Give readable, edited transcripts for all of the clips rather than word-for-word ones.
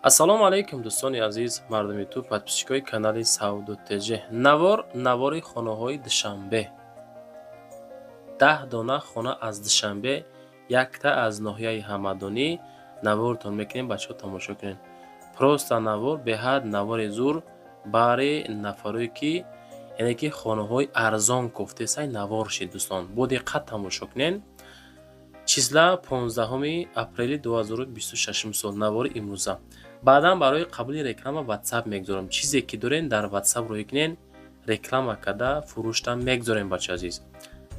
Ассалому алайкум, дӯстони азиз, мардуми ту, подписчикои канали Савдо ТЖ. Навор, навори хонаҳои Душанбе. 10 дона хона аз Душанбе, якта аз ноҳияи Ҳамадонӣ навортон мекунем, бачаҳо, тамошо кунед. Просто навор беҳад навори зур барои нафарое ки, яъне ки, хонаҳои арзон кофтесай навор шид. Дӯстон, бо диққат тамошо кунед. Числа 15 апрели 2026 сол, навори имрӯза. Баъдан барои қабули реклама Ватсап мегузорам. Чизе ки дорен, дар Ватсап рӯй кунен, реклама карда фурӯштам мегузорем. Бача азиз,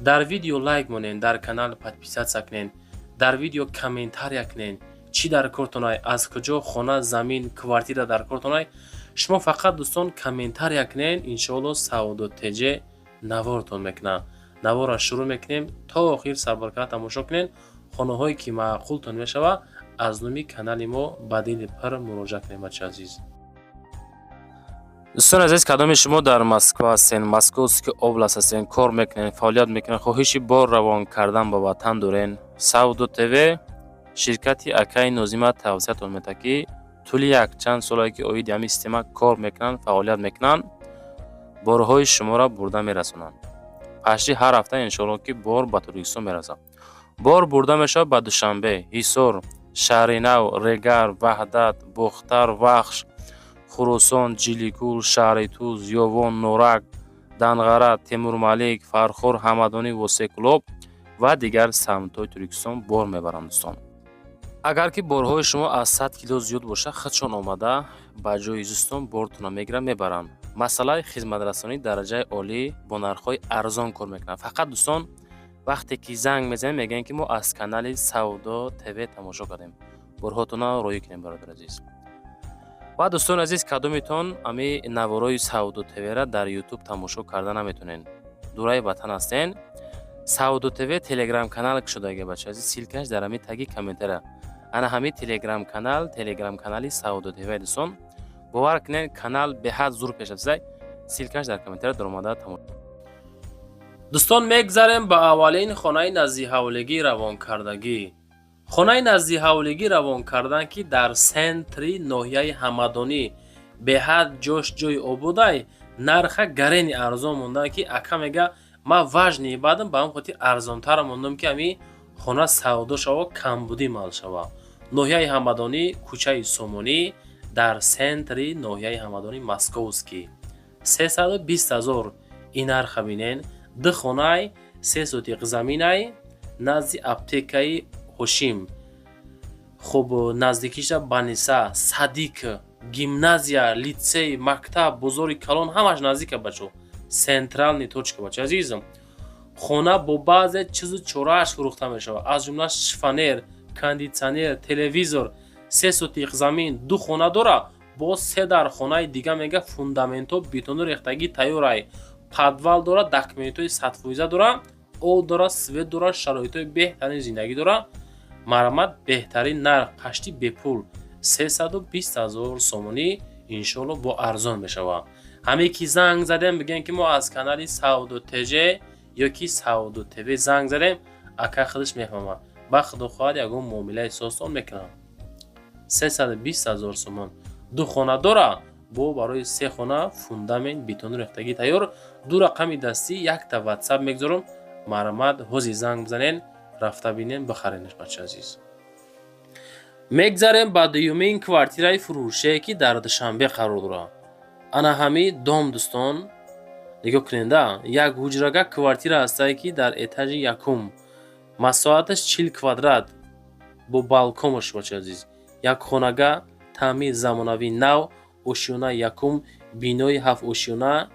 дар видео лайк монен, дар канал подписаться кунен, дар видео комментария кунен, чӣ дар кортонай, аз куҷо хона, замин, квартира дар кортонай. Шумо фақат, дӯстон, комментария кунен, иншоалло Савдо ТЖ навортон мекунад. Наворро шурӯъ мекунем, то охир сабр карда тамошо кунен. Хонаҳое ки маъқултон мешавад, аз номи канали мо ба дили пур муроҷиат кунем, бача азиз. Дӯстони азиз, кадоми шумо дар Москва ҳастен, Московский область ҳастен, кор мекунен, фаъолият мекунен, хоҳиши бор равон кардан ба ватан дорен, Савдо ТВ ширкати акаи Нозима тавсиятон медиҳад, ки тӯли якчанд солае ки оиди ҳамин система кор мекунанд, фаъолият мекунанд, борҳои шуморо бурда мерасонанд. Пашти ҳар ҳафта, иншоалло, ки бор ба Тоҷикистон мерасад. Бор бурда мешавад ба Душанбе, Ҳисор, Шаҳринав, Регар, Ваҳдат, Бохтар, Вахш, Хуросон, Ҷиликул, шаҳри Туз, Ёвон, Норак, Данғара, Темурмалик, Фархор, Ҳамадонӣ, Восеъ, Кӯлоб ва дигар самтҳои Тоҷикистон бор мебаранд. Дӯстон, агар ки борҳои шумо аз 100 кило зиёд бошад, худшон омада ба ҷои зистон бортонро мегиранд, мебаранд. Масъалаи хизматрасонии дараҷаи олӣ, бо нархҳои арзон кор мекунанд. Фақат, дӯстон, вақте ки занг мезанем, мегӯянд, ки мо аз канали Савдо ТВ тамошо кардем, борҳотонро роҳӣ кунем, бародари азиз. Ва, дӯстони азиз, кадомитон ами наворои Савдо ТВра дар Ютуб тамошо карда наметонен, дураи ватан ҳастен, Савдо ТВ Телеграм канал кушодаги, бача азиз, ссылкаш дар ҳами таги комментария. Ана ҳами Телеграм канал, Телеграм канали Савдо ТВ. Дӯстон, бовар кунед, канал беҳад зур пеш рафтаи. Ссылкаш дар комментария, даромада тамошо. Дӯстон, мегзарем ба аввалин хонаи наздиҳавлигӣ равонкардагӣ. Хонаи наздиҳавлигӣ равон кардан, ки дар центри ноҳияи Ҳамадонӣ, беҳад ҷош ҷои ободай, нарха гарени арзон мондан, ки ака мега: «Ман важный бадам, ба ҳам хотир арзонтар мондам, ки ҳами хона савдо шава, камбудӣ мал шава». Ноҳияи Ҳамадонӣ, кӯчаи Сомонӣ, дар центри ноҳияи Ҳамадонӣ, Московский, 320 000 ин нарха бинен. Ду хонай, се сотиқ заминай, назди аптекаи Ҳошим. Хуб, наздикиша больница, садик, гимназия, литсей, мактаб, бозори калон, ҳамаш наздика, бачо, центральный точка. Бача азизам, хона бо баъзе чизу чорааш фурӯхта мешавад, аз ҷумла шифоньер, кондитсионер, телевизор. Се сотиқ замин, ду хона дора, боз се дар хонаи дига мега, фундаментҳо, бетону рехтагӣ тайёрай, подвал дора, документҳои 100% дора, об дора, свет дора, шароитҳои беҳтарин зиндагӣ дора. Марҳамат, беҳтарин нарх, пашти бепул, 320 000 сомонӣ. Иншоалло, бо арзон мешавад. Ҳаме ки занг задем, бигӯем, ки мо аз канали Савдо ТЖ ё ки Савдо ТВ занг задем, ака худаш мефаҳмад. Ба худо хоҳад, ягон муомилаи созтон мекунам. 320 000 сомон, ду хона дора, бо барои се хона фундамент, бетону рехтагӣ тайёр. Ду рақами дастӣ, якта Ватсап мегузорам. Марҳамат, ҳози занг бизанен, рафта бинен, бихаренаш. Бача азиз, мегзарем ба дуюмин квартираи фурӯшие, ки дар Душанбе қарор дорад. Ана ҳами дом, дӯстон, нигоҳ куненда, як ҳуҷрага квартира ҳастае, ки дар этажи якум, масоҳаташ 40 квадрат, бо балконаш. Бача азиз, як хонага, таъмир, замонавӣ, нав, ошёна якум, бинои ҳафт ошёна.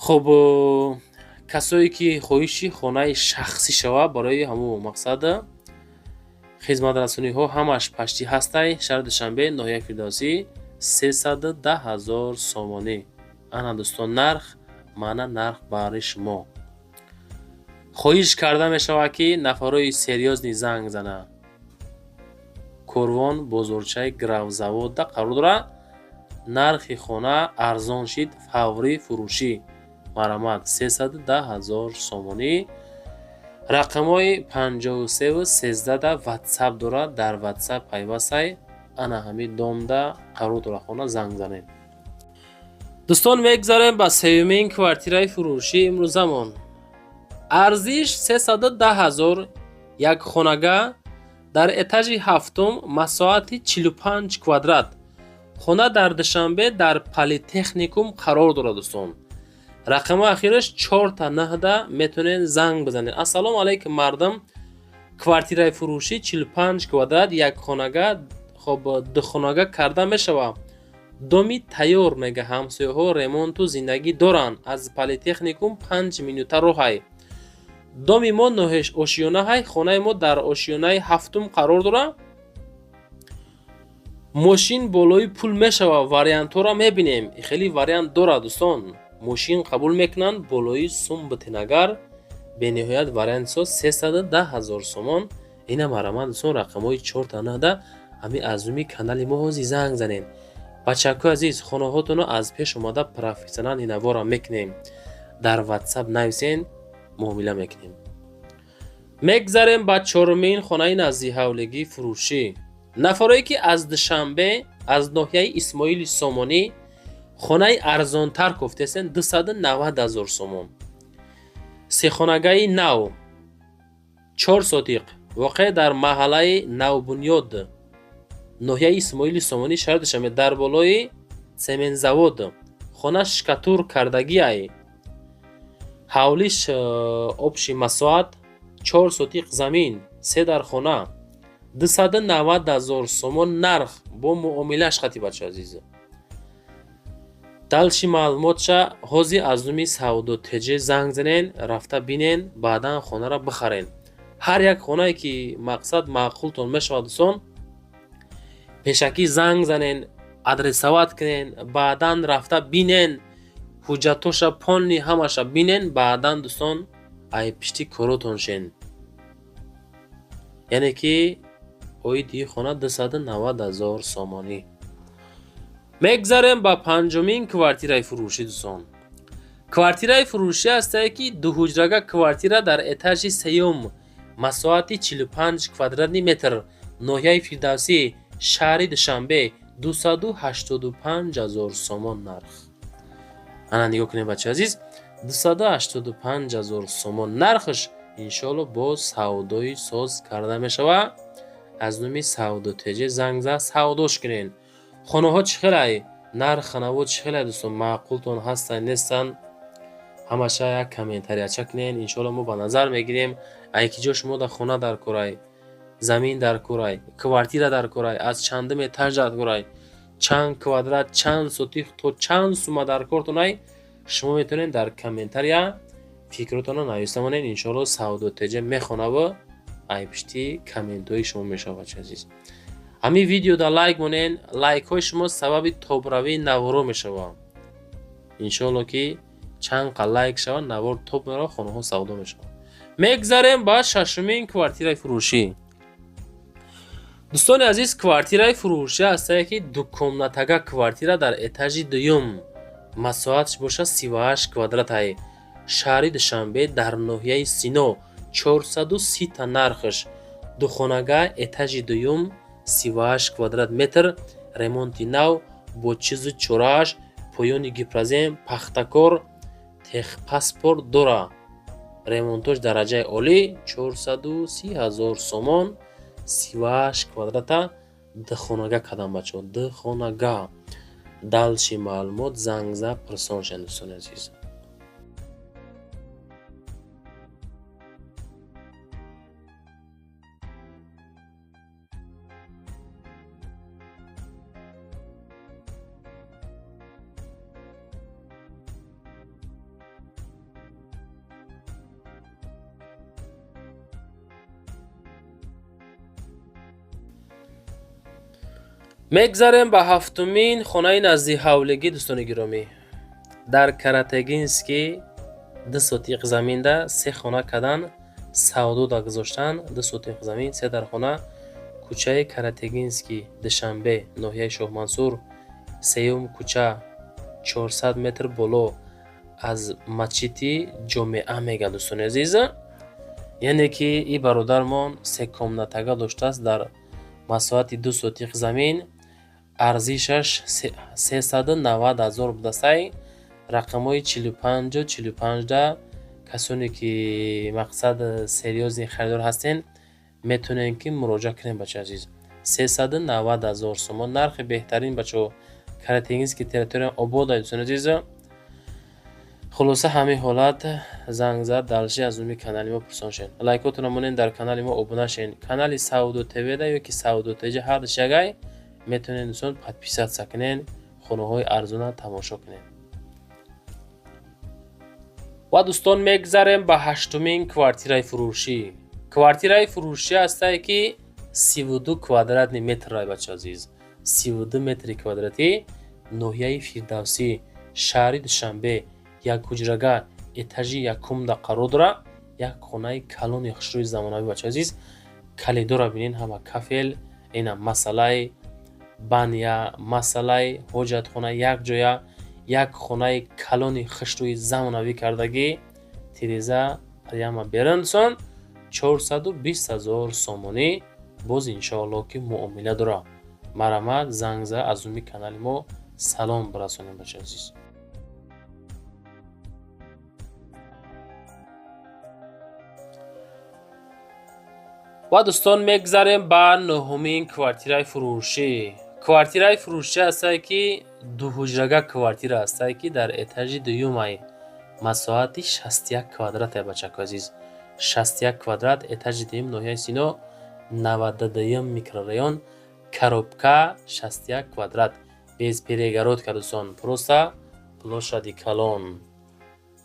Хуб, касое ки хоҳиши хонаи шахсӣ шавад, барои ҳамун мақсад хизматрасониҳо ҳамаш пашти ҳастай. Шаҳри Душанбе, ноҳияи Фирдавсӣ, 310 000 сомонӣ. Ана, дӯстон, нарх, мана нарх барои шумо. Хоҳиш карда мешавад, ки нафарҳои серьёзный занг зананд. Корвон, бозорчаи Графзаводда қарор дорад. Нархи хона арзон шид, фаврӣ фурӯшӣ. Марҳамат, 310 000 сомонӣ. Рақамҳои 53-13 да Ватсап дорад, дар Ватсап пайвастай. Ана ҳамин домда қарор дорад хона, занг занед. Дӯстон, мегзарем ба сеюмин квартираи фурӯшии имрӯзамон. Арзиш 310 ҳазор, якхонага, дар этажи ҳафтум, масоҳати 45 квадрат. Хона дар Душанбе, дар Политехникум қарор дорад. Дӯстон, рақами ахираш чорта наҳда метавонед занг бизанед. Ассалому алайкум, мардум! Квартираи фурӯшӣ 45 квадрат, якхонага, хоб, духонага карда мешавад. Доми тайёр, мега, ҳамсояҳо ремонту зиндагӣ доранд. Аз Политехникум 5 минута роҳай. Доми мо ошёнаҳай. Хонаи мо дар ошёнаи ҳафтум қарор дорад. Мошин болои пул мешавад, вариантҳоро мебинем. Хеле вариант дорад, дӯстон. Мошин қабул мекунанд, болои сум битен агар. Бениҳоят вариант соз. 310 ҳазор сомон. Ина марҳамат, дӯстон, рақамҳои чорта наҳда ҳамин аз нуми канали мо ҳозир занг занед. Бачакҳои азиз, хонаҳотонро аз пеш омада профессионал навора мекунем. Дар Ватсап нависен, муомила мекунем. Мегзарем ба чорумин хонаи наздиҳавлигӣ фурӯшӣ. Нафарое ки аз Душанбе, аз ноҳияи Исмоили Сомонӣ хонаи арзонтар кофтесен, 290 ҳазор сомон, сехонагаи нав, 4 сотиқ, воқеъ дар маҳаллаи Навбунёд, ноҳияи Исмоили Сомонӣ, шаҳри Душанбе, дар болои цементзавод. Хона штукатур кардагиай. Ҳавлиш общий масоҳат 4 сотиқ замин, се дар хона, 290 ҳазор сомон нарх, бо муомилаш хати. Бача азиз, дальше маълумотша ҳозир аз номи Савдо ТЖ занг занен, рафта бинен, баъдан хонаро бихарен. Ҳар як хонае ки мақсад маъқултон мешавад, дӯстон, пешакӣ занг занен, адресовать кунен, баъдан рафта бинен, ҳуҷҷатоша полный ҳамаша бинен, баъдан, дӯстон, ай пишти коротон шен. Яъне ки оиди хона 290 ҳазор сомонӣ. Мегзарем ба панҷумин квартираи фурӯшӣ. Дӯстон, квартираи фурӯшӣ ҳастае ки дуҳуҷрага квартира дар этажи сеюм, масоҳати 45 квадратный метр, ноҳияи Фирдавсӣ, шаҳри Душанбе, 285 ҳазор сомон нарх. Ана нигоҳ кунед, бачаи азиз, 285 ҳазор сомон нархаш. Иншоалло, бо савдои соз карда мешавад. Аз номи Савдо ТЖ занг зад, савдош кунед. Хонаҳо чӣ хелай, нарх ханаво чӣ хелай, дӯстон, маъқултон ҳастанд, нестанд? Ҳамаша як комментарияча кунед, иншоалло, мо ба назар мегирем. Ай ки ҷо шумо дар хона дар корай, замин дар корай, квартира дар корай, аз чандум этаж дар корай, чанд квадрат, чанд сотих, то чанд сумма дар кортонай, шумо метавонед дар комментария фикротонро нависта монед. Иншоалло, Савдо ТЖ мехонаву ай пишти комментҳои шумо мешавад. Бачаи азиз, ҳамин видеода лайк монед. Лайкҳои шумо сабаби тобравии наворо мешавад. Иншоалло, ки чанд қа лайк шавад, навор топ меравад, хонаҳо савдо мешавад. Мегзарем ба шашумин квартираи фурӯшӣ. Дӯстони азиз, квартираи фурӯшӣ ҳастае ки дукомнатага квартира дар этажи дуюм, масоҳаташ бошад 38 квадратай, шаҳри Душанбе, дар ноҳияи Сино, 430 та нархаш. Духонага, этажи дуюм, 38 квадрат метр, ремонти нав, бо чизу чорааш, поёни гипрозем, пахтакор, техпаспорт дора, ремонтош дараҷаи олӣ, 430 ҳазор сомон, 38 квадрата, духонага кардам, бачаҳо, духонага. Дальше маълумот занг зад, пурсон шавед, дӯстони азиз. Мегзарем ба ҳафтумин хонаи наздиҳавлигӣ. Дӯстони гиромӣ, дар Каратегинский 2 сотиқ заминда се хона кардан, савдода гузоштан. 2 сотиқ замин, се дар хона, кӯчаи Каратегинский, Душанбе, ноҳияи Шоҳмансур, сеюм кӯча, 400 метр боло аз масҷиди Ҷомеа, мегӯянд, дӯстони азиз. Яъне ки и бародармон се комнатага доштааст дар масоҳати 2 сотих замин, арзишаш 390 000 будастай. Рақамҳои 45-у 45-да касоне ки мақсад серьёзный харидор ҳастен, метавонед ки муроҷиат кунед, бачаи азиз. 390 000 сомон, нархи беҳтарин, бачаҳо. Каратенгинский территория обода, дӯстони азиз. Хулоса, ҳамин ҳолат занг зад, дальше аз номи канали мо пурсон шед. Лайкотонро монед, дар канали мо обуна шед. Канали Савдо ТВда ё ки Савдо ТЖ, ҳардуш ягай. Метавонед, дӯстон, подписаться кунед, хонаҳои арзона тамошо кунед. Ва, дӯстон, мегзарем ба ҳаштумин квартираи фурӯшӣ. Квартираи фурӯшӣ ҳастае ки 32 квадратный метрай, бача азиз, 32 метри квадратӣ, ноҳияи Фирдавсӣ, шаҳри Душанбе, як ҳуҷрага, этажи якумда қарор дорад. Як хонаи калони хушрӯи замонавӣ, бача азиз. Калидора бинед, ҳама кафел. Ина масъалаи баня, масъалаи ҳоҷатхона якҷоя. Як хонаи калони хушрӯи замонавӣ кардагӣ, тиреза прямо берун. Дӯстон, 420 000 сомонӣ, боз иншоалло ки муомила дорад. Марҳамат, занг зада, аз номи канали мо салом бирасонем, бачаи азиз. Ва, дӯстон, мегзарем ба нуҳумин квартираи фурӯшӣ. Квартираи фурӯшӣ ҳастае ки дуҳуҷрага квартира ҳастае ки дар этажи дуюмай, масоҳати 61 квадрате, бачако азиз, 61 квадрат, этажи дуюм, ноҳияи Сино, 92-юм микрорайон, коробка, 61 квадрат, без перегородка, дӯстон, просто площади калон,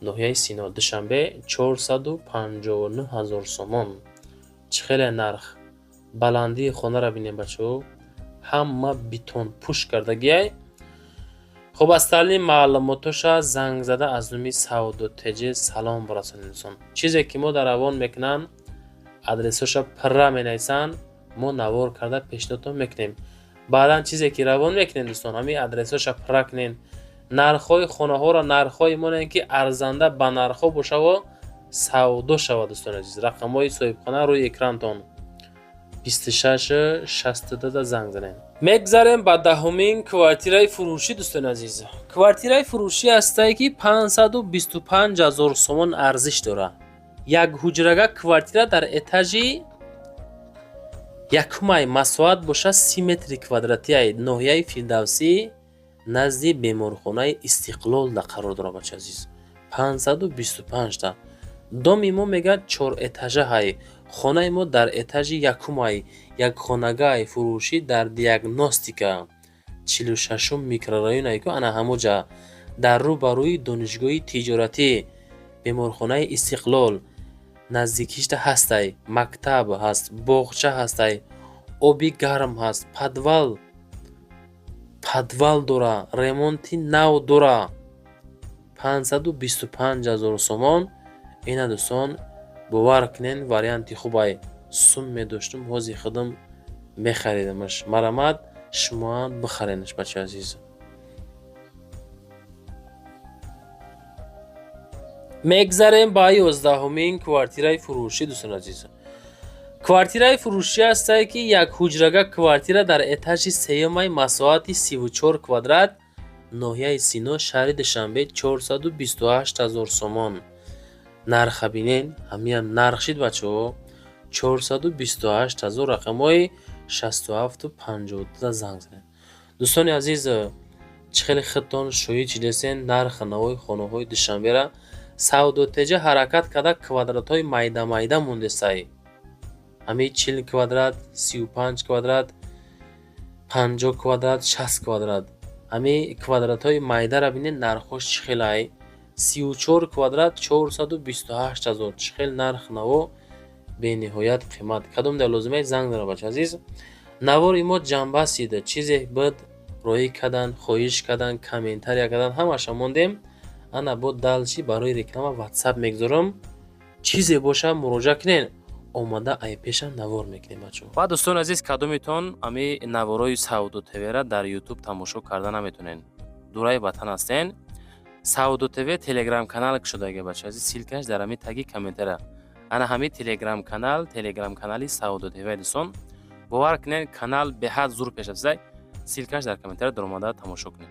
ноҳияи Сино, Душанбе, 459 000 сомон. Чӣ хеле нарх! Баландии хонаро бинем, бачаҳо, ҳама бетон пӯш кардагиай. Хуб, остальные маълумотоша занг зада, аз номи Савдо ТЖ салом бирасонед, дӯстон. Чизе ки мо дар равон мекунанд, адресҳоша пурра менависанд, мо навор карда пешниҳодтон мекунем. Баъдан чизе ки равон мекунем, дӯстон, ҳамин адресҳоша пурра кунем. Нархҳои хонаҳоро, нархҳои монем ки арзанда ба нархҳо бошаво, савдо шавад. Дӯстони азиз, рақамҳои соҳибхона рӯи экрантон, 26 62 занг занед. Мегзарем ба даҳумин квартираи фурӯшӣ. Дӯстони азиз, квартираи фурӯшӣ ҳастае ки 525 000 сомон арзиш дорад. Як ҳуҷрага квартира дар этажи якумай, масоҳат боша 30 метри квадратиай, ноҳияи Фирдавсӣ, назди беморхонаи Истиқлолда қарор дорад. Бача азиз, 525-та доми мо мегӯяд чорэтажаҳай, хонаи мо дар этажи якумай, якхонагай фурӯшӣ дар Диагностика, 46-ум микрорайонай ку, ана ҳамоҷа, дар рӯ ба рӯи донишгоҳи тиҷоратӣ, беморхонаи Истиқлол наздикишта ҳастай, мактаб ҳаст, боғча ҳастай, оби гарм ҳаст, подвал дора, ремонти нав дора. 525 000 сомон. Ина, дӯстон, бовар кунед, варианти хубай. Сум медоштум, ҳози худам мехаридамаш. Марҳамат, шумоам бихаренаш, бачаи азиз. Мегзарем ба 11-умин квартираи фурӯшӣ. Дӯстони азиз, квартираи фурӯшӣ ҳастае ки як ҳуҷрага квартира дар этажи сеюмай, масоҳати 34 квадрат, ноҳияи Сино, шаҳри Душанбе, 428 000 сомон. Нарха бинен, ҳамиам нарх шид, бачаҳо. 428 000, рақамҳои 67-52 занг занед. Дӯстони азиз, чӣ хеле худтон шоҳид шидесен, нархи навои хонаҳои Душанбера Савдотеҷа ҳаракат карда, квадратҳои майда майда мондесай. Ҳамин 40 квадрат, 35 квадрат, 50 квадрат, 60 квадрат, ҳамин квадратҳои майдара бинед, нархҳош чӣ хелай. 34 квадрат 428 000. Чӣ хел нарх наво бениҳоят қимат! Кадом дар лозимаи, занг зана, бача азиз. Навори мо ҷамъбаст. Чизе буд, роӣ кардан, хоҳиш кардан, комментария кардан, ҳамаша мондем. Ана бо дальше барои реклама Ватсап мегузорам. Чизе боша, муроҷиат кунед, омада айпешам навор мекунем, бачаҳо. Ва, дӯстони азиз, кадомитон ами наворои Савдо ТВра дар Ютуб тамошо карда наметонед, дураи ватан ҳастен, Савдо ТВ телеграм канал кушодаги, бача азиз, ссылкаш дар ами таги комментария. Ана ҳамин телеграм канал, телеграм канали Савдо ТВ. Дӯстон, бовар кунед, канал беҳад зур пеш рафтааст. Ссылка ш дар комментария, даромада тамошо кунед.